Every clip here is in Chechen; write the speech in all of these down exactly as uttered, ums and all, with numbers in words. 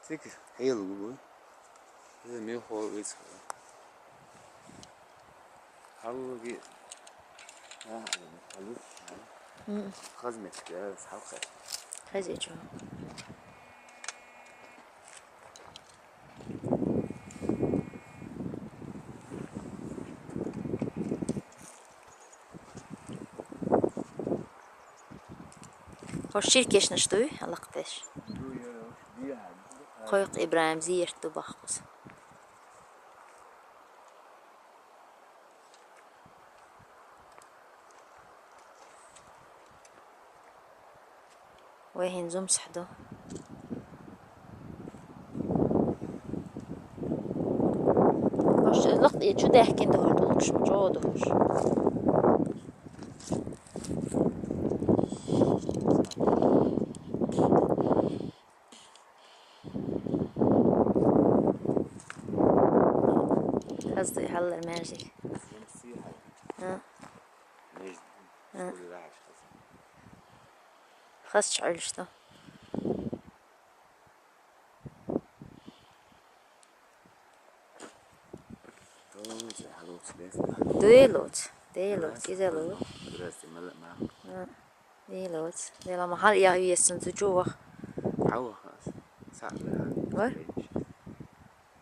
Цик хьелугу. Иза михо вицхо. Халуги. А, халу. М. Хазмет, я, халха. Хазичо. Хош чиркешнаш дуй, аллакъдеш. Хойх Ибрагьим зиярт ду баххус. Вай хӀин зум сахьду. Хош, лакъ е чу дехкин дохор дулкшма, чо дохош. Хазду хьаллар мажик. А. А. Хас чӀалшта. Дуй лоц, дуй лоц, иза лоц. Здрасте, мала ма. А, дуй лоц. Дела ма хьал я виесан цу чувах. Ава хас. Сахла. Ва?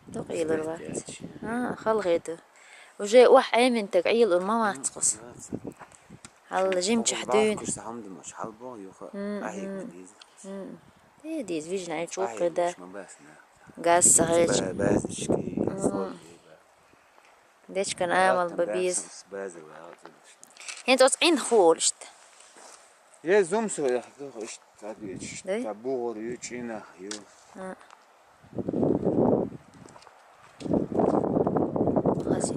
Дукъ илар вац. А, халгъеду. Уже вах эмин так ил ур ма вацхус. Хьал жим чахдуй. Курса хам димаш, хьал бо юха. М, Ахи м. Диз. М. Э, диз вижна ай чукъда. Газ сагъеч. Базички. Дечкан амал ба биз. Хин тос ин хулшт. Е зум со я дох ишт адвечт. Дай? Та бугор ю чина ю. А. Хази.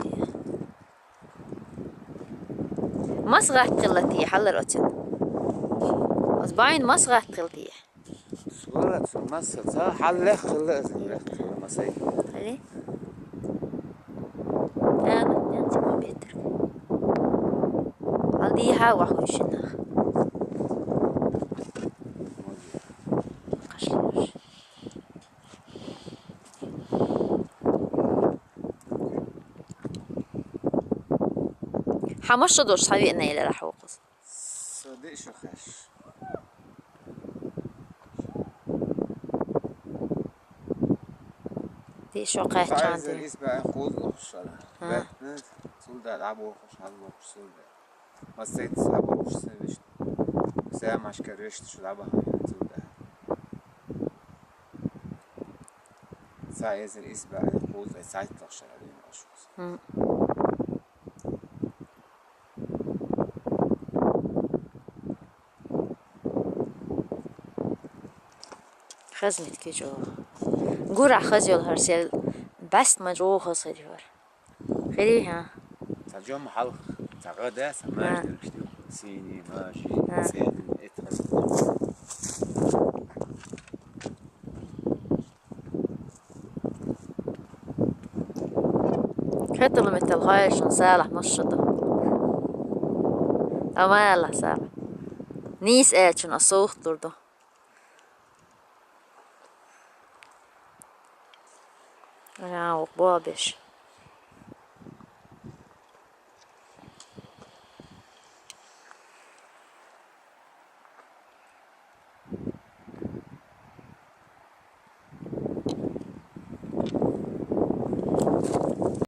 Мас гъат къиллати хьалар оцен. Аз байн мас гъат къиллати. Сура цу маса ца хьаллех хилла аз лех хилла масай. Али? Ана, ян ца ма бетер. Алди ха ва хушинах. Кашлиш. Хамаш шо дош хавена ила рахукус. Сади шо хаш. Ди шо хаш чанди. Файзер исбаи хуз лохшара. А. Бетне сулда абу хуш хал лохш сулда. Масайт абу хуш севиш. Сая машка решт шо аба хавин сулда. Саезер исбаи хуз сайт лохшара дин ашус. М. Хазмит ки жо. Гура хазёл хар сел баст ма жо хаз хар. Хири ха. Та жом хал. Та гада са маждыр шти. Сини мажи. А. Сен эт хаз. Хетал метал хайшун салах мушшуду. Амала салах. Нис эчун асух турду. Ана, ок, бобеш.